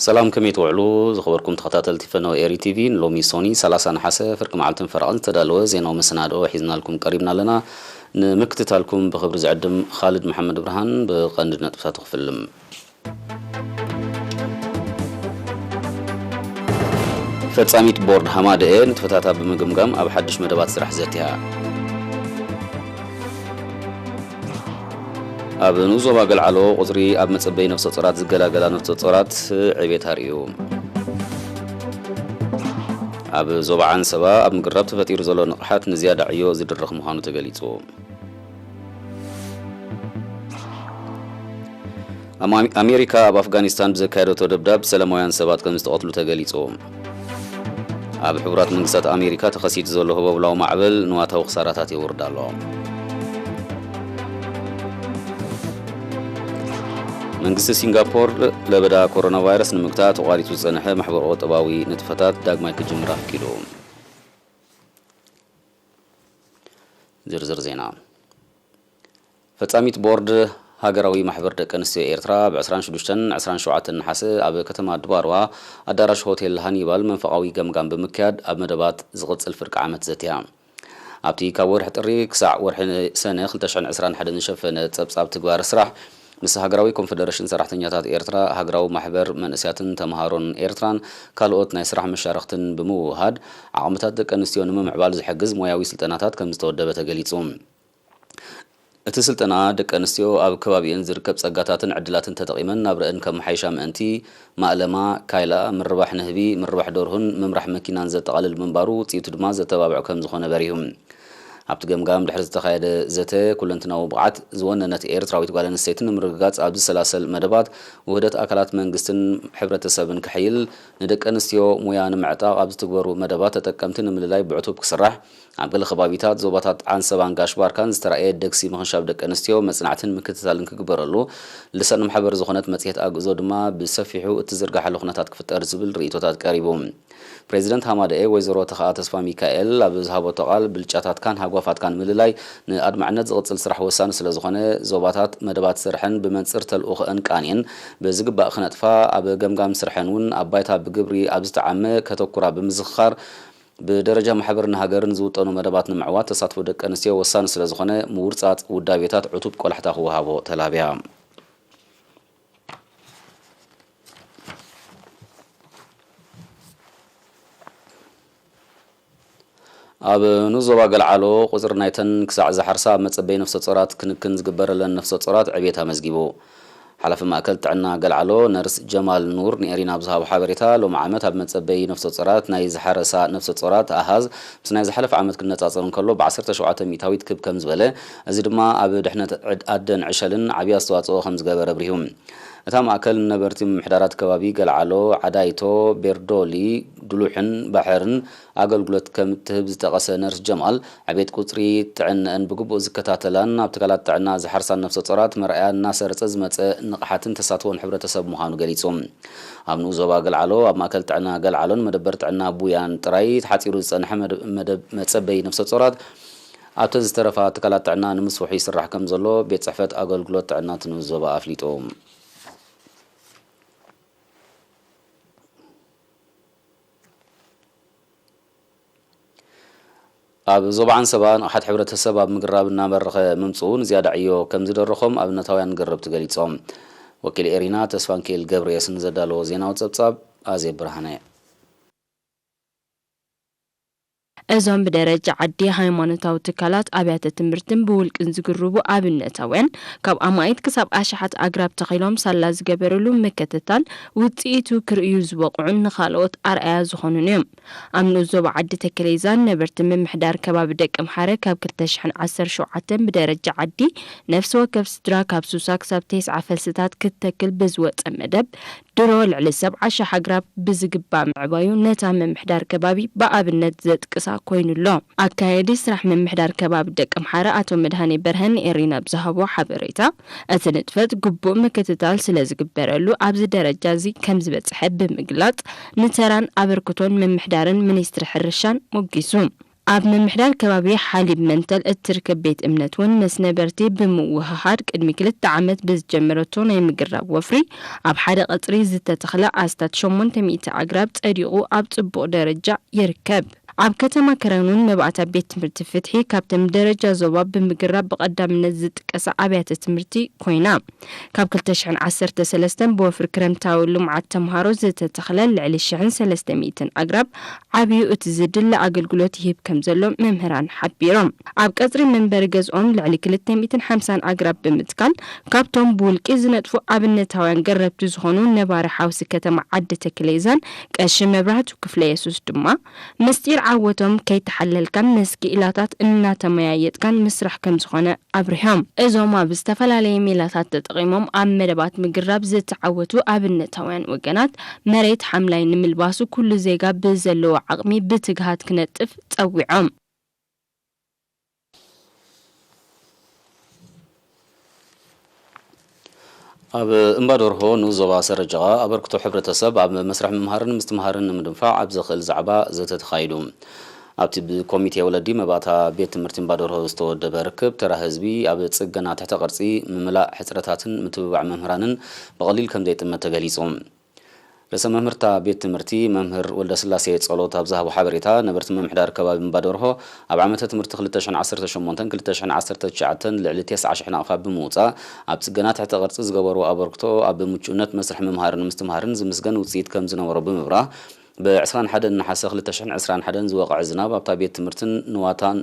ሰላም፣ ከመይ ትውዕሉ ዝኸበርኩም ተኸታተልቲ ፈነወ ኤሪ ቲቪ? ንሎሚ ሶኒ ሰላሳ ነሓሰ ፍርቂ መዓልትን ፈረቓን ዝተዳለወ ዜናዊ መሰናድኦ ሒዝናልኩም ቀሪብና ኣለና። ንምክትታልኩም ብኽብሪ ዝዕድም ኻልድ መሓመድ ብርሃን። ብቐንዲ ነጥብታቱ ክፍልም። ፈጻሚት ቦርድ ሃማደኤ ንጥፈታታ ብምግምጋም ኣብ ሓድሽ መደባት ስራሕ ዘትያ። ኣብ ንኡስ ዞባ ገልዓሎ ቁጽሪ ኣብ መጸበይ ነፍሰ ጾራት ዝገላገላ ነፍሰ ጾራት ዕቤት ኣርእዩ። ኣብ ዞባ ዓንሰባ ኣብ ምግራብ ተፈጢሩ ዘሎ ንቕሓት ንዝያዳ ዕዮ ዝድርኽ ምዃኑ ተገሊጹ። ኣማ-፣ ኣሜሪካ ኣብ ኣፍጋኒስታን ብዘካየደቶ ደብዳብ ሰላማውያን ሰባት ከም ዝተቐትሉ ተገሊጹ። ኣብ ሕቡራት መንግስታት ኣሜሪካ ተኸሲቱ ዘሎ ህቦብላዊ ማዕበል ንዋታዊ ክሳራታት የውርድ ኣሎ። መንግስቲ ሲንጋፖር ለበዳ ኮሮና ቫይረስ ንምግታእ ተቋሪጹ ዝጸንሐ ማሕበረ ቁጠባዊ ንጥፈታት ዳግማይ ክጅምር ኣፍቂዱ። ዝርዝር ዜና። ፈጻሚት ቦርድ ሃገራዊ ማሕበር ደቂ ኣንስትዮ ኤርትራ ኣብ ዕስራን ሽዱሽተን ዕስራን ሸውዓተን ነሓሰ ኣብ ከተማ ድባርዋ ኣዳራሽ ሆቴል ሃኒባል መንፈቓዊ ገምጋም ብምክያድ ኣብ መደባት ዝቕጽል ፍርቂ ዓመት ዘትያ። ኣብቲ ካብ ወርሒ ጥሪ ክሳዕ ወርሒ ሰነ ክልተ ሽሕን ዕስራን ሓደን ዝሸፈነ ጸብጻብ ትግባረ ስራሕ ምስ ሃገራዊ ኮንፈደረሽን ሰራሕተኛታት ኤርትራ፣ ሃገራዊ ማሕበር መንእስያትን ተምሃሮን ኤርትራን ካልኦት ናይ ስራሕ መሻርኽትን ብምውህሃድ ዓቕምታት ደቂ ኣንስትዮ ንምምዕባል ዝሕግዝ ሞያዊ ስልጠናታት ከም ዝተወደበ ተገሊጹ። እቲ ስልጠና ደቂ ኣንስትዮ ኣብ ከባቢኤን ዝርከብ ጸጋታትን ዕድላትን ተጠቒመን ናብረአን ከመሓይሻ ምእንቲ ማእለማ፣ ካይላ፣ ምርባሕ ንህቢ፣ ምርባሕ ደርሁን ምምራሕ መኪናን ዘጠቓልል ምንባሩ ውጽኢቱ ድማ ዘተባብዕ ከም ዝኾነ በሪሁ። ኣብቲ ገምጋም ድሕሪ ዝተኻየደ ዘተ ኩለንትናዊ ብቕዓት ዝወነነት ኤርትራዊት ጓል ኣንስተይቲ ንምርግጋጽ ኣብ ዝሰላሰል መደባት ውህደት ኣካላት መንግስትን ሕብረተሰብን ክሕይል፣ ንደቂ ኣንስትዮ ሞያ ንምዕጣቕ ኣብ ዝትግበሩ መደባት ተጠቀምቲ ንምልላይ ብዕቱብ ክስራሕ፣ ኣብ ገለ ከባቢታት ዞባታት ዓንሰባን ጋሽ ባርካን ዝተራእየ ደግሲ ምኽንሻብ ደቂ ኣንስትዮ መጽናዕትን ምክትታልን ክግበረሉ ልሳን ማሕበር ዝኾነት መጽሔት ኣግእዞ ድማ ብሰፊሑ እትዝርጋሓሉ ኩነታት ክፍጠር ዝብል ርእይቶታት ቀሪቡ። ፕሬዚደንት ሃማደኤ ወይዘሮ ተኽኣ ተስፋ ሚካኤል ኣብ ዝሃበቶ ቃል ብልጫታትካን ሃጓፋትካን ምልላይ ንኣድማዕነት ዝቕጽል ስራሕ ወሳኒ ስለ ዝኾነ ዞባታት መደባት ስርሐን ብመንጽር ተልእኾአን ቃንየን ብዝግባእ ክነጥፋ ኣብ ገምጋም ስርሐን እውን ኣብ ባይታ ብግብሪ ኣብ ዝተዓመ ከተኩራ ብምዝኽኻር ብደረጃ ማሕበርን ሃገርን ዝውጠኑ መደባት ንምዕዋት ተሳትፎ ደቂ ኣንስትዮ ወሳኒ ስለ ዝኾነ ምውርጻጽ ውዳቤታት ዕቱብ ቆላሕታ ክወሃቦ ተላብያ። ኣብ ንኡስ ዞባ ገልዓሎ ቁጽሪ ናይተን ክሳዕ ዝሓርሳ ኣብ መጸበይ ነፍሰ ጾራት ክንክን ዝግበረለን ነፍሰ ጾራት ዕቤት ኣመዝጊቡ። ሓላፊ ማእከል ጥዕና ገልዓሎ ነርስ ጀማል ኑር ንኤሪና ኣብ ዝሃቦ ሓበሬታ፣ ሎሚ ዓመት ኣብ መጸበይ ነፍሰ ጾራት ናይ ዝሓረሳ ነፍሰ ጾራት ኣሃዝ ምስ ናይ ዝሓለፈ ዓመት ክነጻጸር እንከሎ ብ ዓሰርተ ሸውዓተ ሚእታዊት ክብ ከም ዝበለ፣ እዚ ድማ ኣብ ድሕነት ዕድ-፣ ኣደን ዕሸልን ዓብዪ ኣስተዋጽኦ ከም ዝገበረ ኣብሪሁ። እታ ማእከል ንነበርቲ ምምሕዳራት ከባቢ ገልዓሎ፣ ዓዳይቶ፣ ቤርዶሊ፣ ዱሉሕን ባሕርን ኣገልግሎት ከም እትህብ ዝጠቐሰ ነርስ ጀማል፣ ዕቤት ቁጽሪ ጥዕንአን ብግቡእ ዝከታተላን ኣብ ትካላት ጥዕና ዝሓርሳን ነፍሰ ጾራት መርኣያ እናሰረጸ ዝመጸ ንቕሓትን ተሳትፎን ሕብረተሰብ ምዃኑ ገሊጹ። ኣብ ንኡስ ዞባ ገልዓሎ፣ ኣብ ማእከል ጥዕና ገልዓሎን መደበር ጥዕና ቡያን ጥራይ ተሓጺሩ ዝጸንሐ መደ-፣ መደብ መጸበይ ነፍሰ ጾራት ኣብተን ዝተረፋ ትካላት ጥዕና ንምስፍሑ ይስራሕ ከም ዘሎ ቤት ጽሕፈት ኣገልግሎት ጥዕና እቲ ንኡስ ዞባ ኣፍሊጡ። ኣብ ዞባ ዓንሰባ ንቕሓት ሕብረተሰብ ኣብ ምግራብ እናበረኸ ምምፅኡ ንዝያዳ ዕዮ ከም ዝደረኾም ኣብነታውያን ገረብቲ ገሊፆም። ወኪል ኤሪና ተስፋንኪኤል ገብረየስ ንዘዳለዎ ዜናዊ ፀብፃብ ኣዜብ ብርሃነ። እዞም ብደረጃ ዓዲ ሃይማኖታዊ ትካላት፣ ኣብያተ ትምህርትን ብውልቅን ዝግርቡ ኣብነታውያን፣ ካብ ኣማኢት ክሳብ ኣሽሓት ኣግራብ ተኺሎም ሳላ ዝገበርሉ ምክትታል ውፅኢቱ ክርእዩ ዝበቕዑን ንኻልኦት ኣርኣያ ዝኾኑን እዮም። ኣብ ንኡስ ዞባ ዓዲ ተከሌዛን ነበርቲ ምምሕዳር ከባቢ ደቂ ምሓረ ካብ ክልተ ሽሕን ዓሰርተ ሸውዓተን ብደረጃ ዓዲ ነፍሲ ወከፍ ስድራ ካብ ሱሳ ክሳብ ተስዓ ፈልስታት ክትተክል ብዝወፀ መደብ ድሮ ልዕሊ ሰብዓ ሺሕ ኣግራብ ብዝግባእ ምዕባዩ ነታ ምምሕዳር ከባቢ ብኣብነት ዘጥቅሳ ኮይኑ ኣሎ። ኣካያዲ ስራሕ ምምሕዳር ከባቢ ደቂ ምሓረ ኣቶ መድሃኔ በርሀ ንኤሪና ብዝሃቦ ሓበሬታ፣ እቲ ንጥፈት ግቡእ ምክትታል ስለ ዝግበረሉ ኣብዚ ደረጃ እዚ ከም ዝበፅሐ ብምግላፅ፣ ንተራን ኣበርክቶን ምምሕዳርን ሚኒስትሪ ሕርሻን ሞጊሱ። ኣብ ምምሕዳር ከባቢ ሓሊብ መንተል እትርከብ ቤት እምነት እውን ምስ ነበርቲ ብምውህሃድ ቅድሚ ክልተ ዓመት ብዝጀመረቶ ናይ ምግራብ ወፍሪ ኣብ ሓደ ቀጽሪ ዝተተኽለ ኣስታት ሸሞንተ ሚእቲ ኣግራብ ጸዲቑ ኣብ ጽቡቕ ደረጃ ይርከብ። ኣብ ከተማ ከረን እውን መባእታ ቤት ትምህርቲ ፍትሒ ካብተን ብደረጃ ዞባ ብምግራብ ብቐዳምነት ዝጥቀሳ ኣብያተ ትምህርቲ ኮይና፣ ካብ ክልተ ሽሕን ዓሰርተ ሰለስተን ብወፍሪ ክረምታዊ ልምዓት ተምሃሮ ዝተተኽለ ልዕሊ ሽሕን ሰለስተ ሚእትን ኣግራብ ዓብዩ እቲ ዝድለ ኣገልግሎት ይህብ ከም ዘሎ መምህራን ሓቢሮም። ኣብ ቀጽሪ መንበሪ ገዝኦም ልዕሊ ክልተ ሚእትን ሓምሳን ኣግራብ ብምትካል ካብቶም ብውልቂ ዝነጥፉ ኣብነታውያን ገረብቲ ዝኾኑ ነባሪ ሓውሲ ከተማ ዓዲ ተክሌዛን ቀሺ መብራህቱ ክፍለ የሱስ ድማ ምስጢር ዓወቶም ከይተሓለልካን ምስ ክኢላታት እናተመያየጥካን ምስራሕ ከም ዝኾነ ኣብሪሆም። እዞም ኣብ ዝተፈላለየ ሜላታት ተጠቒሞም ኣብ መደባት ምግራብ ዝተዓወቱ ኣብነታውያን ወገናት መሬት ሓምላይ ንምልባሱ ኩሉ ዜጋ ብዘለዎ ዓቕሚ ብትግሃት ክነጥፍ ጸዊዖም። ኣብ እምባ ደርሆ ንኡስ ዞባ ሰረጀቓ ኣበርክቶ ሕብረተሰብ ኣብ መስርሕ ምምሃርን ምስትምሃርን ንምድንፋዕ ኣብ ዘኽእል ዛዕባ ዘተ ተኻይዱ። ኣብቲ ብኮሚቴ ወለዲ መባእታ ቤት ትምህርቲ እምባ ደርሆ ዝተወደበ ርክብ፣ ተራ ህዝቢ ኣብ ጽገና ትሕተ ቅርጺ፣ ምምላእ ሕጽረታትን ምትብባዕ መምህራንን ብቐሊል ከም ዘይጥመት ተገሊጹ። ርእሰ መምህርታ ቤት ትምህርቲ መምህር ወልደስላሴ ጸሎት ኣብ ዝሃቦ ሓበሬታ፣ ነበርቲ ምምሕዳር ከባቢ እምባ ደርሆ ኣብ ዓመተ ትምህርቲ ክልተ ሽሕን ዓሰርተ ሸሞንተን ክልተ ሽሕን ዓሰርተ ትሽዓተን ልዕሊ ተስዓ ሽሕ ናቕፋ ብምውጻእ ኣብ ጽገና ትሕተ ቅርጺ ዝገበርዎ ኣበርክቶ ኣብ ምቹእነት መስርሕ ምምሃርን ምስትምሃርን ዝምስገን ውጽኢት ከም ዝነበሮ ብምብራህ፣ ብ ዕስራን ሓደን ነሓሰ ክልተ ሽሕን ዕስራን ሓደን ዝወቕዐ ዝናብ ኣብታ ቤት ትምህርትን ንዋታን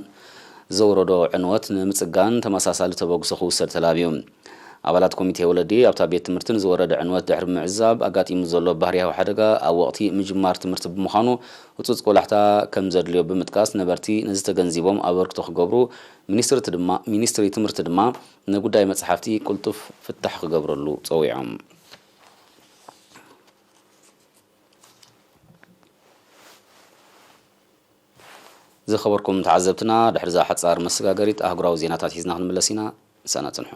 ዘውረዶ ዕንወት ንምጽጋን ተመሳሳሊ ተበግሶ ክውሰድ ተላብዩ። ኣባላት ኮሚቴ ወለዲ ኣብታ ቤት ትምህርቲ ንዝወረደ ዕንወት ድሕሪ ምዕዛብ፣ ኣጋጢሙ ዘሎ ባህርያዊ ሓደጋ ኣብ ወቕቲ ምጅማር ትምህርቲ ብምዃኑ ህጹጽ ቆላሕታ ከም ዘድልዮ ብምጥቃስ፣ ነበርቲ ነዚ ተገንዚቦም ኣበርክቶ ክገብሩ፣ ሚኒስትሪ ድማ፣ ሚኒስትሪ ትምህርቲ ድማ ንጉዳይ መጽሓፍቲ ቅልጡፍ ፍታሕ ክገብረሉ ጸዊዖም። ዝኸበርኩም ተዓዘብትና፣ ድሕሪ እዛ ሓጻር መሰጋገሪት ኣህጉራዊ ዜናታት ሒዝና ክንምለስ ኢና። ምሳና ጽንሑ።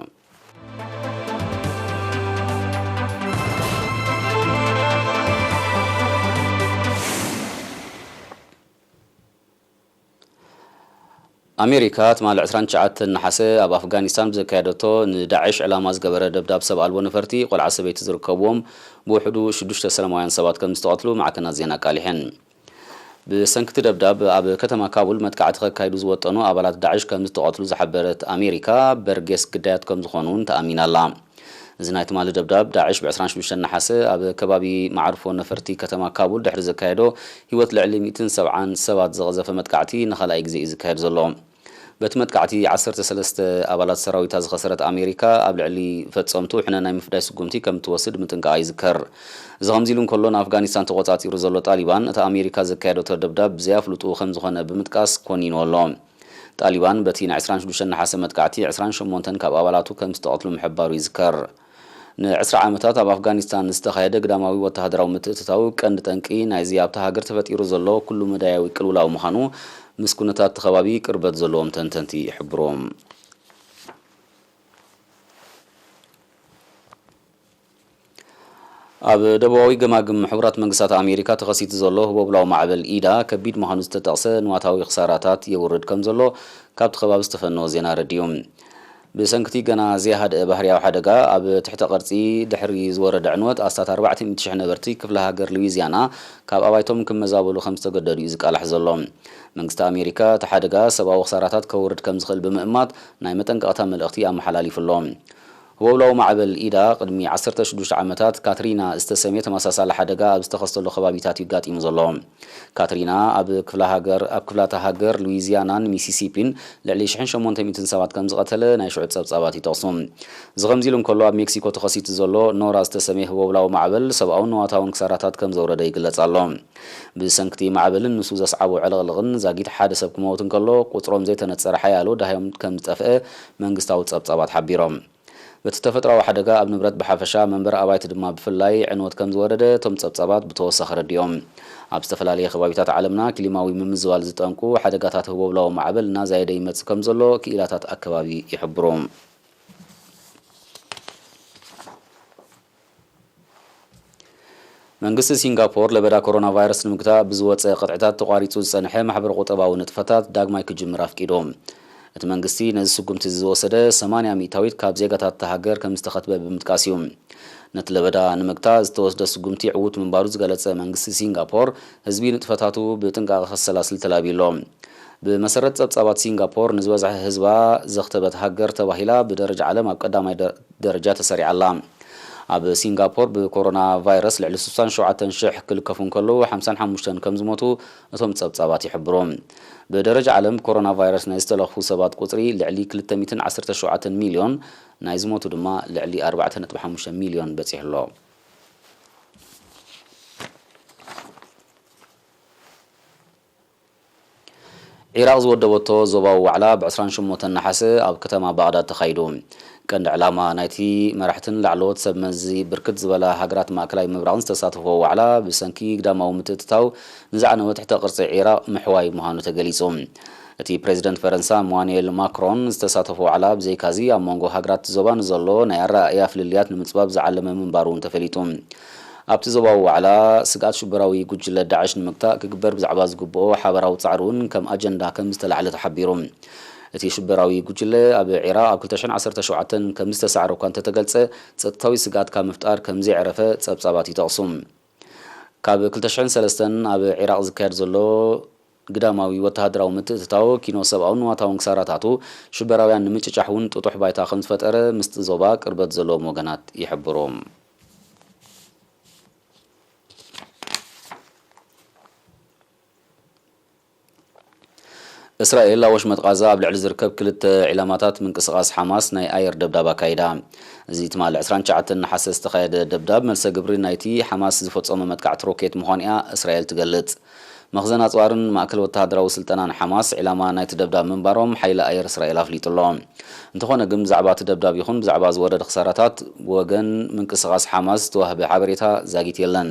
ኣሜሪካ ትማሊ ዕስራን ትሽዓተን ነሓሰ ኣብ ኣፍጋኒስታን ብዘካየደቶ ንዳዕሽ ዕላማ ዝገበረ ደብዳብ ሰብ ኣልቦ ነፈርቲ፣ ቆልዓ ሰበይቲ ዝርከብዎም ብውሕዱ ሽዱሽተ ሰላማውያን ሰባት ከም ዝተቐትሉ ማዕከናት ዜና ኣቃሊሐን። ብሰንኪ እቲ ደብዳብ ኣብ ከተማ ካቡል መጥቃዕቲ ከካይዱ ዝወጠኑ ኣባላት ዳዕሽ ከም ዝተቐትሉ ዝሓበረት ኣሜሪካ፣ በርጌስ ግዳያት ከም ዝኾኑ እውን ተኣሚና ኣላ። እዚ ናይ ትማሊ ደብዳብ ዳዕሽ ብ ዕስራን ሽዱሽተን ነሓሰ ኣብ ከባቢ መዓርፎ ነፈርቲ ከተማ ካቡል ድሕሪ ዘካየዶ ህይወት ልዕሊ ሚእትን ሰብዓን ሰባት ዘቐዘፈ መጥቃዕቲ ንኻልኣይ ግዜ እዩ ዝካየድ ዘሎ። በቲ መጥቃዕቲ ዓሰርተ ሰለስተ ኣባላት ሰራዊታ ዝኸሰረት ኣሜሪካ ኣብ ልዕሊ ፈጸምቱ ሕነ ናይ ምፍዳይ ስጉምቲ ከም እትወስድ ምጥንቃቓ ይዝከር። እዚ ከምዚ ኢሉ እንከሎ ንኣፍጋኒስታን ተቖጻጺሩ ዘሎ ጣሊባን እቲ ኣሜሪካ ዘካየደቶ ደብዳብ ብዘይ ኣፍልጥኡ ከም ዝኾነ ብምጥቃስ ኮኒንዎ ኣሎ። ጣሊባን በቲ ናይ ዕስራን ሽዱሽተን ነሓሰ መጥቃዕቲ ዕስራን ሸሞንተን ካብ ኣባላቱ ከም ዝተቐትሉ ምሕባሩ ይዝከር። ንዕስራ ዓመታት ኣብ ኣፍጋኒስታን ዝተኻየደ ግዳማዊ ወተሃደራዊ ምትእትታው ቀንዲ ጠንቂ ናይዚ ኣብታ ሃገር ተፈጢሩ ዘሎ ኩሉ መዳያዊ ቅልውላው ምዃኑ ምስ ኩነታት እቲ ከባቢ ቅርበት ዘለዎም ተንተንቲ ይሕብሩ። ኣብ ደቡባዊ ገማግም ሕቡራት መንግስታት ኣሜሪካ ተኸሲቱ ዘሎ ህቦብላዊ ማዕበል ኢዳ ከቢድ ምዃኑ ዝተጠቕሰ ንዋታዊ ክሳራታት የውርድ ከም ዘሎ ካብቲ ከባቢ ዝተፈነወ ዜና ኣረዲኡ። ብሰንክቲ ገና ዘይሃደአ ባህርያዊ ሓደጋ፣ ኣብ ትሕተ ቅርጺ ድሕሪ ዝወረደ ዕንወት ኣስታት ኣርባዕተ ሚእቲ ሽሕ ነበርቲ ክፍለ ሃገር ሉዊዝያና ካብ ኣባይቶም ክመዛበሉ ከም ዝተገደዱ እዩ ዝቃላሕ ዘሎ። መንግስቲ ኣሜሪካ እቲ ሓደጋ ሰብኣዊ ክሳራታት ከውርድ ከም ዝኽእል ብምእማት ናይ መጠንቀቕታ መልእኽቲ ኣመሓላሊፉ ኣሎ። ህቦብላዊ ማዕበል ኢዳ ቅድሚ ዓሰርተ ሽዱሽተ ዓመታት ካትሪና ዝተሰምየ ተመሳሳሊ ሓደጋ ኣብ ዝተኸስተሉ ከባቢታት እዩ ኣጋጢሙ ዘሎ። ካትሪና ኣብ ክፍለ ሃገር፣ ኣብ ክፍላተ ሃገር ሉዊዝያናን ሚሲሲፒን ልዕሊ ሽሕን ሸሞንተ ሚእትን ሰባት ከም ዝቐተለ ናይ ሽዑ ጸብጻባት ይጠቕሱ። እዚ ከምዚ ኢሉ እንከሎ፣ ኣብ ሜክሲኮ ተኸሲቱ ዘሎ ኖራ ዝተሰምየ ህቦብላዊ ማዕበል ሰብኣውን ንዋታውን ክሳራታት ከም ዘውረደ ይግለጽ ኣሎ። ብሰንክቲ ማዕበልን ንሱ ዘስዓቦ ዕልቕልቕን ዛጊት ሓደ ሰብ ክመውት እንከሎ፣ ቁጽሮም ዘይተነጸረ ሓያሎ ደሃዮም ከም ዝጠፍአ መንግስታዊ ጸብጻባት ሓቢሮም። በቲ ተፈጥሮኣዊ ሓደጋ ኣብ ንብረት ብሓፈሻ፣ መንበሪ ኣባይቲ ድማ ብፍላይ ዕንወት ከም ዝወረደ እቶም ጸብጻባት ብተወሳኺ ኣረዲኦም። ኣብ ዝተፈላለየ ከባቢታት ዓለምና ክሊማዊ ምምዝባል ዝጠንቁ ሓደጋታት ህቦብላዊ ማዕበል እናዛየደ ይመጽእ ከም ዘሎ ክኢላታት ኣከባቢ ይሕብሩ። መንግስቲ ሲንጋፖር ለበዳ ኮሮና ቫይረስ ንምግታእ ብዝወፀ ቅጥዕታት ተቋሪፁ ዝፀንሐ ማሕበረ ቁጠባዊ ንጥፈታት ዳግማይ ክጅምር ኣፍቂዱ። እቲ መንግስቲ ነዚ ስጉምቲ እዚ ዝወሰደ ሰማንያ ሚእታዊት ካብ ዜጋታት እታ ሃገር ከም ዝተኸትበ ብምጥቃስ እዩ። ነቲ ለበዳ ንምግታእ ዝተወስደ ስጉምቲ ዕዉት ምንባሩ ዝገለጸ መንግስቲ ሲንጋፖር፣ ህዝቢ ንጥፈታቱ ብጥንቃቐ ከሰላስል ተላብዩ ኣሎ። ብመሰረት ጸብጻባት ሲንጋፖር፣ ንዝበዝሐ ህዝባ ዘኽተበት ሃገር ተባሂላ ብደረጃ ዓለም ኣብ ቀዳማይ ደ-፣ ደረጃ ተሰሪዓ ኣላ። ኣብ ሲንጋፖር ብኮሮና ቫይረስ ልዕሊ ስሳን ሸውዓተን ሽሕ ክልከፉ እንከለዉ፣ ሓምሳን ሓሙሽተን ከም ዝሞቱ እቶም ጸብጻባት ይሕብሩ። ብደረጃ ዓለም ብኮሮና ቫይረስ ናይ ዝተለኽፉ ሰባት ቁጽሪ ልዕሊ ክልተ ሚእትን ዓሰርተ ሸውዓተን ሚልዮን፣ ናይ ዝሞቱ ድማ ልዕሊ ኣርባዕተ ነጥቢ ሓሙሽተ ሚልዮን በጺሑ ኣሎ። ዒራቕ ዝወደበቶ ዞባዊ ዋዕላ ብ ዕስራን ሸሞንተን ነሓሰ ኣብ ከተማ ባቕዳድ ተኻይዱ። ቀንዲ ዕላማ ናይቲ መራሕትን ላዕለዎት ሰብ መዚ ብርክት ዝበላ ሃገራት ማእከላይ ምብራቕን ዝተሳተፍዎ ዋዕላ፣ ብሰንኪ ግዳማዊ ምትእትታው ንዝዓነወ ትሕተ ቅርጺ ዒራቕ ምሕዋይ ምዃኑ ተገሊጹ። እቲ ፕሬዚደንት ፈረንሳ ኢማኑኤል ማክሮን ዝተሳተፎ ዋዕላ፣ ብዘይካዚ ኣብ መንጎ ሃገራት እቲ ዞባ ንዘሎ ናይ ኣረኣእያ ፍልልያት ንምጽባብ ዝዓለመ ምንባሩ እውን ተፈሊጡ። ኣብቲ ዞባዊ ዋዕላ፣ ስግኣት ሽበራዊ ጉጅለ ዳዕሽ ንምግታእ ክግበር ብዛዕባ ዝግብኦ ሓበራዊ ጻዕሪ እውን ከም ኣጀንዳ ከም ዝተላዕለ ተሓቢሩ። እቲ ሽበራዊ ጉጅለ ኣብ ዒራቕ ኣብ ክልተ ሽሕን ዓሰርተ ሸውዓተን ከም ዝተሳዕረ እኳ እንተተገልጸ፣ ጸጥታዊ ስግኣት ካብ ምፍጣር ከም ዘየዕረፈ ጸብጻባት ይጠቕሱ። ካብ ክልተ ሽሕን ሰለስተን ኣብ ዒራቕ ዝካየድ ዘሎ ግዳማዊ ወተሃደራዊ ምትእትታው፣ ኪኖ ሰብኣውን ንዋታውን ክሳራታቱ ሽበራውያን ንምጭጫሕ እውን ጥጡሕ ባይታ ከም ዝፈጠረ ምስቲ ዞባ ቅርበት ዘለዎም ወገናት ይሕብሩ። እስራኤል ኣብ ወሽመጥ ቃዛ ኣብ ልዕሊ ዝርከብ ክልተ ዒላማታት ምንቅስቓስ ሓማስ ናይ ኣየር ደብዳብ ኣካይዳ። እዚ ትማሊ ዕስራን ትሽዓተን ነሓሰ ዝተኻየደ ደብዳብ፣ መልሰ ግብሪ ናይቲ ሓማስ ዝፈጸሞ መጥቃዕቲ ሮኬት ምዃኑ እያ እስራኤል ትገልጽ። መኽዘን ኣጽዋርን ማእከል ወተሃደራዊ ስልጠናን ሓማስ ዒላማ ናይቲ ደብዳብ ምንባሮም ሓይሊ ኣየር እስራኤል ኣፍሊጡ ኣሎ። እንተኾነ ግን፣ ብዛዕባ እቲ ደብዳብ ይኹን ብዛዕባ ዝወረደ ክሳራታት ወገን ምንቅስቓስ ሓማስ ዝተዋህበ ሓበሬታ ዛጊት የለን።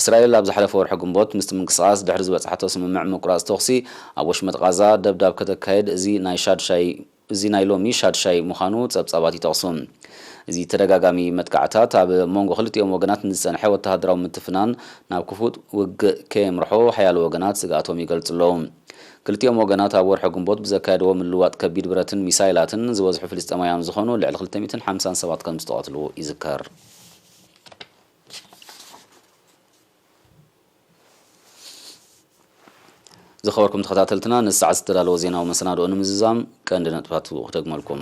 እስራኤል ኣብ ዝሓለፈ ወርሒ ግንቦት ምስቲ ምንቅስቓስ ድሕሪ ዝበጽሓቶ ስምምዕ ምቁራጽ ተኹሲ፣ ኣብ ወሽመጥ ቃዛ ደብዳብ ከተካየድ፣ እዚ ናይ ሻድሻይ፣ እዚ ናይ ሎሚ ሻድሻይ ምዃኑ ጸብጻባት ይጠቕሱ። እዚ ተደጋጋሚ መጥቃዕታት፣ ኣብ መንጎ ክልቲኦም ወገናት ንዝጸንሐ ወተሃደራዊ ምትፍናን ናብ ክፉት ውግእ ከየምርሖ ሓያሎ ወገናት ስግኣቶም ይገልጹ ኣለዉ። ክልቲኦም ወገናት ኣብ ወርሒ ግንቦት ብዘካየድዎ ምልውዋጥ ከቢድ ብረትን ሚሳይላትን፣ ዝበዝሑ ፍልስጤማውያን ዝኾኑ ልዕሊ ክልተ ሚእትን ሓምሳን ሰባት ከም ዝተቐትሉ ይዝከር። ዝኸበርኩም ተኸታተልትና፣ ንሰዓት ዝተዳለወ ዜናዊ መሰናድኦ ንምዝዛም ቀንዲ ነጥብታቱ ክደግመልኩም።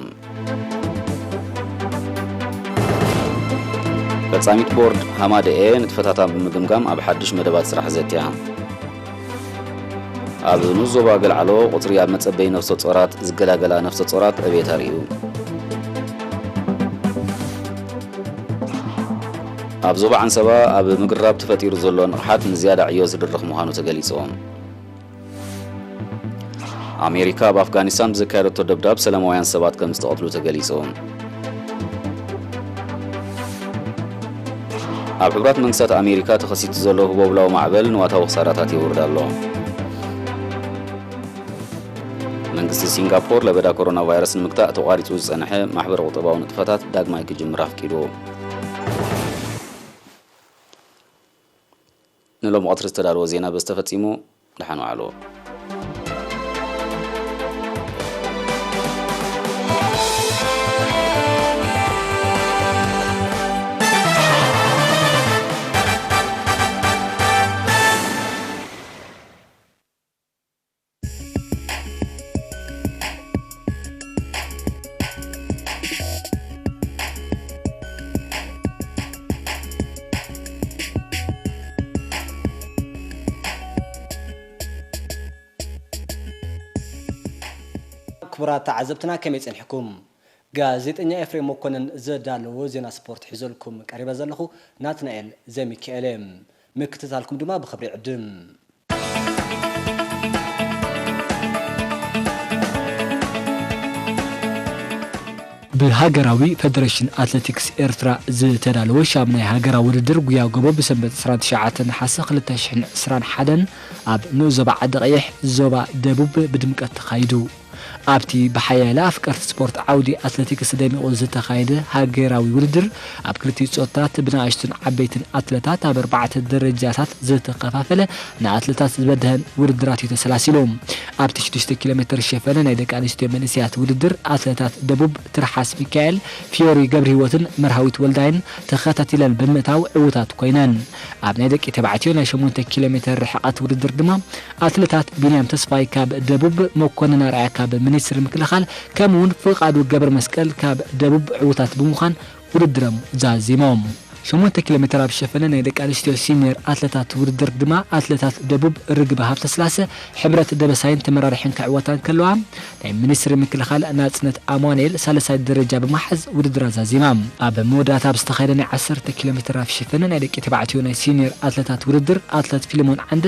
ፈጻሚት ቦርድ ሃማደኤ ንጥፈታታ ብምግምጋም ኣብ ሓድሽ መደባት ስራሕ ዘትያ። ኣብ ንኡስ ዞባ ገልዓሎ ቁጽሪ ኣብ መጸበዪ ነፍሰ ጾራት ዝገላገላ ነፍሰ ጾራት ዕቤት ኣርእዩ። ኣብ ዞባ ዓንሰባ ኣብ ምግርራብ ተፈጢሩ ዘሎ ንቕሓት ንዝያዳ ዕዮ ዝድርኽ ምዃኑ ተገሊጹ። ኣሜሪካ ኣብ ኣፍጋኒስታን ብዘካየደቶ ደብዳብ ሰላማውያን ሰባት ከም ዝተቐትሉ ተገሊጹ። ኣብ ሕቡራት መንግስታት ኣሜሪካ ተኸሲቱ ዘሎ ህቦብላዊ ማዕበል ንዋታዊ ክሳራታት የውርድ ኣሎ። መንግስቲ ሲንጋፖር ለበዳ ኮሮና ቫይረስ ንምግታእ ተቋሪጹ ዝጸንሐ ማሕበረ ቁጠባዊ ንጥፈታት ዳግማይ ክጅምር ኣፍቂዱ። ንሎሚ ቀትሪ ዝተዳለወ ዜና በዚ ተፈጺሙ። ደሓን ዋዕሉ። ክቡራት ተዓዘብትና፣ ከመይ ጸኒሕኩም? ጋዜጠኛ ኤፍሬም መኮነን ዘዳለዎ ዜና ስፖርት ሒዘልኩም ቀሪበ ዘለኹ። ናትናኤል ዘሚካኤል እየ። ምክትታልኩም ድማ ብኽብሪ ይዕድም። ብሃገራዊ ፈደረሽን ኣትሌቲክስ ኤርትራ ዝተዳለወ ሻምናይ ሃገራዊ ውድድር ጉያ ጎቦ ብሰንበት ዕስራን ትሽዓተን ነሓሰ ክልተ ሽሕን ዕስራን ሓደን ኣብ ንኡስ ዞባ ዓዲ ቀይሕ፣ ዞባ ደቡብ ብድምቀት ተኻይዱ። ኣብቲ ብሓያለ ኣፍቀርቲ ስፖርት ዓውዲ ኣትለቲክስ ደሚቑ ዝተኻየደ ሃገራዊ ውድድር፣ ኣብ ክልቲኡ ጾታት ብንኣሽቱን ዓበይትን ኣትለታት ኣብ ኣርባዕተ ደረጃታት ዝተኸፋፈለ ንኣትለታት ዝበድሀን ውድድራት እዩ ተሰላሲሉ። ኣብቲ ሽዱሽተ ኪሎ ሜትር ሸፈነ ናይ ደቂ ኣንስትዮ መንእሰያት ውድድር፣ ኣትለታት ደቡብ ትርሓስ ሚካኤል፣ ፊዮሪ ገብረህይወትን መርሃዊት ወልዳይን ተኸታቲለን ብምእታው ዕዉታት ኮይነን። ኣብ ናይ ደቂ ተባዕትዮ ናይ ሸሞንተ ኪሎ ሜትር ርሕቐት ውድድር ድማ፣ ኣትለታት ቢንያም ተስፋይ ካብ ደቡብ፣ መኮንን ኣርኣያ ካብ ሚኒስትሪ ምክልኻል፣ ከምኡውን ፍቓዱ ገብረ መስቀል ካብ ደቡብ ዕዉታት ብምዃን ውድድሮም ዛዚሞም። ሸሞንተ ኪሎ ሜትር ኣብ ዝሸፈነ ናይ ደቂ ኣንስትዮ ሲኒየር ኣትለታት ውድድር ድማ፣ ኣትለታት ደቡብ ርግቢ ሃብተስላሰ፣ ሕብረት ደበሳይን ተመራሪሐን ክዕወታ እንከለዋ፣ ናይ ሚኒስትሪ ምክልኻል ናጽነት ኣማኑኤል ሳልሳይ ደረጃ ብምሓዝ ውድድራ ዛዚማ። ኣብ መወዳእታ ኣብ ዝተኻየደ ናይ ዓሰርተ ኪሎ ሜትር ኣብ ዝሸፈነ ናይ ደቂ ተባዕትዮ ናይ ሲኒየር ኣትለታት ውድድር፣ ኣትለት ፊልሞን ዓንደ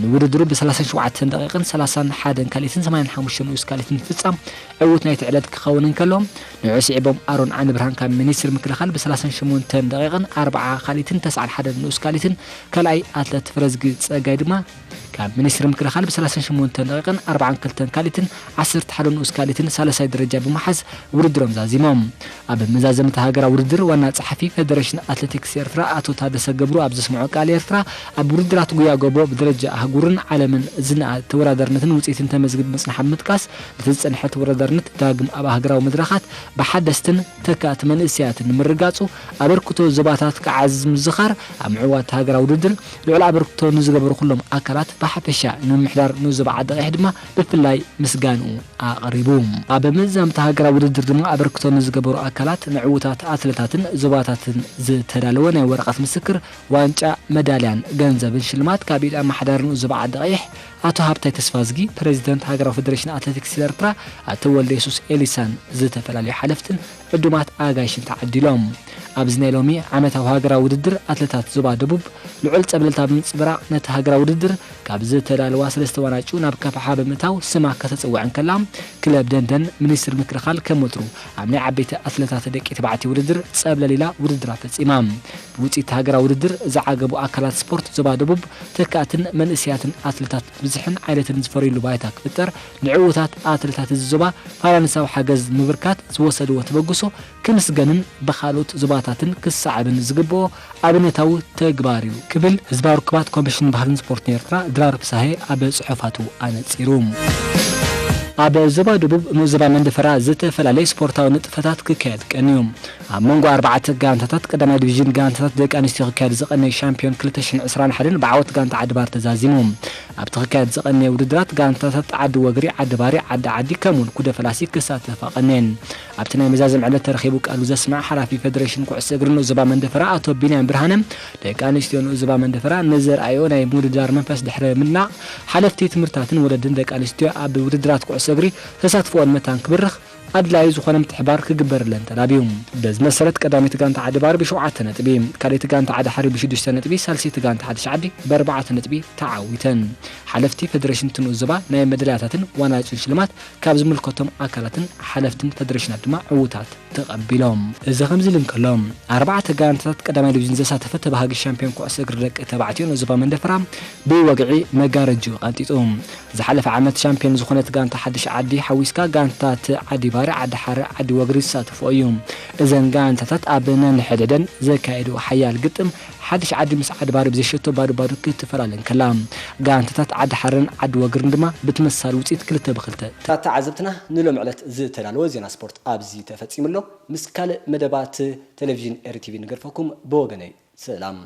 ንውድድሩ ብ ሰላሳን ሸውዓተን ደቂቕን ሰላሳን ሓደን ካልኢትን ሰማንያን ሓሙሽተን ንኡስ ካልኢትን ፍጻም ዕዉት ናይቲ ዕለት ክኸውን እንከሎ፣ ንዑ ስዒቦም ኣሮን ዓንደብርሃን ካብ ሚኒስትሪ ምክልኻል ብ ሰላሳን ሸሞንተን ደቂቕን ኣርብዓ ካልኢትን ተስዓን ሓደን ንኡስ ካልኢትን ካልኣይ ኣትለት ፍረዝጊ ጸጋይ ድማ ካብ ሚኒስትሪ ምክልኻል ብ ሰላሳን ሸሞንተን ደቂቕን ኣርባዓን ክልተን ካልኢትን ዓሰርተ ሓደ ንኡስ ካልኢትን ሳልሳይ ደረጃ ብምሓዝ ውድድሮም ዛዚሞም። ኣብ መዛዘምቲ ሃገራዊ ውድድር ዋና ጸሓፊ ፌደሬሽን ኣትሌቲክስ ኤርትራ ኣቶ ታደሰ ገብሩ ኣብ ዘስምዖ ቃል፣ ኤርትራ ኣብ ውድድራት ጉያ ጎቦ ብደረጃ ኣህጉርን ዓለምን ዝነኣድ ተወዳዳርነትን ውጽኢትን ተመዝግብ ምጽንሓ ብምጥቃስ፣ ነቲ ዝጸንሐ ተወዳዳርነት ዳግም ኣብ ሃገራዊ መድረኻት ብሓደስትን ተካእቲ መንእሰያትን ንምርጋጹ ኣበርክቶ ዞባታት ክዓዝዝ ምዝኻር፣ ኣብ ምዕዋት ሃገራዊ ውድድር ልዑል ኣበርክቶ ንዝገበሩ ኩሎም ኣካላት ብሓፈሻ ንምምሕዳር ንዞባ ዓዲ ቀይሕ ድማ ብፍላይ ምስጋንኡ ኣቕሪቡ። ኣብ መዛምቲ ሃገራዊ ውድድር ድማ ኣበርክቶ ንዝገበሩ ኣካላት፣ ንዕዉታት ኣትለታትን ዞባታትን ዝተዳለወ ናይ ወረቐት ምስክር ዋንጫ፣ መዳልያን ገንዘብን ሽልማት ካብ ኢድ ኣመሓዳሪ ንኡስ ዞባ ዓዲ ቀይሕ ኣቶ ሃብታይ ተስፋዝጊ፣ ፕረዚደንት ሃገራዊ ፌደሬሽን ኣትሌቲክስ ኤርትራ ኣቶ ወልደየሱስ ኤሊሳን ዝተፈላለዩ ሓለፍትን ዕዱማት ኣጋይሽን ተዓዲሎም። ኣብዚ ናይ ሎሚ ዓመታዊ ሃገራዊ ውድድር፣ ኣትለታት ዞባ ደቡብ ልዑል ጸብለልታ ብምንጽብራቕ፣ ነቲ ሃገራዊ ውድድር ካብ ዝተዳለዋ ሰለስተ ዋንጫ ናብ ከፍሓ ብምእታው ስማ ከተጽውዕ እንከላ፣ ክለብ ደንደን ሚኒስትሪ ምክልኻል ከም ወትሩ ኣብ ናይ ዓበይቲ ኣትለታት ደቂ ተባዕትዮ ውድድር ጸብለል ኢላ ውድድራ ፈጺማ። ብውጽኢት ሃገራዊ ውድድር ዝዓገቡ ኣካላት ስፖርት ዞባ ደቡብ ተካእትን መንእሰያትን ኣትለታት ብዝሕን ዓይነትን ዝፈርዩሉ ባይታ ክፍጠር፣ ንዕዉታት ኣትለታት እዚ ዞባ ፋይናንሳዊ ሓገዝ ንምብርካት ዝወሰድዎ ተበግሶ ክምስገንን ብኻልኦት ዞባታትን ክሰዓብን ዝግብኦ ኣብነታዊ ተግባር እዩ ክብል ህዝባዊ ርክባት ኮሚሽን ባህልን ስፖርትን ኤርትራ ድራር ፍሳሄ ኣብ ጽሑፋቱ ኣነጺሩ። ኣብ ዞባ ደቡብ ንኡስ ዞባ መንደፈራ ዝተፈላለየ ስፖርታዊ ንጥፈታት ክካየድ ቀንዩ። ኣብ መንጎ ኣርባዕተ ጋንታታት ቀዳማይ ዲቪዥን ጋንታታት ደቂ ኣንስትዮ ክካየድ ዝቐነየ ሻምፒዮን ክልተ ሽሕን ዕስራን ሓደን ብዓወት ጋንታ ዓዲ ባር ተዛዚሙ። ኣብቲ ክካየድ ዝቐነየ ውድድራት ጋንታታት ዓዲ ወግሪ፣ ዓዲ ባሪ፣ ዓዲ ዓዲ ከምኡውን ኩደ ፈላሲ ክሳተፋ ቀንየን። ኣብቲ ናይ መዛዘም ዕለት ተረኺቡ ቃሉ ዘስምዐ ሓላፊ ፌደሬሽን ኩዕሶ እግሪ ንኡስ ዞባ መንደፈራ ኣቶ ቢንያም ብርሃነ፣ ደቂ ኣንስትዮ ንኡስ ዞባ መንደፈራ ንዘርኣዮ ናይ ምውድዳር መንፈስ ድሕሪ ምድናቕ፣ ሓለፍቲ ትምህርትታትን ወለድን ደቂ ኣንስትዮ ኣብ ውድድራት ኩዕሶ እግሪ ተሳትፎኦን መታን ክብርኽ ኣድላዪ ዝኾነ ምትሕብባር ክግበረለን ተላብዩ። በዚ መሰረት ቀዳመይቲ ጋንታ ዓዲ ባሪ ብሸውዓተ ነጥቢ፣ ካልኣይቲ ጋንታ ዓዲ ሓሪ ብሽዱሽተ ነጥቢ፣ ሳልሰይቲ ጋንታ ሓድሽ ዓዲ ብኣርባዕተ ነጥቢ ተዓዊተን። ሓለፍቲ ፌደሬሽን እቲ ንኡስ ዞባ ናይ መዳልያታትን ዋንጫን ሽልማት ካብ ዝምልከቶም ኣካላትን ሓለፍትን ፌደሬሽናት ድማ ዕዉታት ተቐቢሎም። እዚ ከምዚ ኢሉ እንከሎ፣ ኣርባዕተ ጋንታታት ቀዳማይ ዲቪዥን ዘሳተፈ ተባሃጊ ሻምፒዮን ኩዕሶ እግሪ ደቂ ተባዕትዮ ንኡስ ዞባ መንደፈራ ብወግዒ መጋረጅኡ ቀንጢጡ። ዝሓለፈ ዓመት ሻምፒዮን ዝኾነት ጋንታ ሓድሽ ዓዲ ሓዊስካ ጋንታታት ዓዲ ባሪ፣ ዓዲ ሓሪ፣ ዓዲ ወግሪ ዝሳተፎ እዩ። እዘን ጋንታታት ኣብ ነንሕድሕደን ዘካየድኦ ሓያል ግጥም፣ ሓድሽ ዓዲ ምስ ዓዲ ባሪ ብዘሸቶ ባዶ ባዶ ክትፈላለ እንከላ፣ ጋንታታት ዓዲ ሓርን ዓዲ ወግርን ድማ ብተመሳሳሊ ውጽኢት ክልተ ብክልተ። ተዓዘብትና፣ ንሎሚ ዕለት ዝተዳለወ ዜና ስፖርት ኣብዚ ተፈጺሙ ኣሎ። ምስ ካልእ መደባት ቴሌቪዥን ኤሪ ቲቪ ንገድፈኩም። ብወገነይ ሰላም።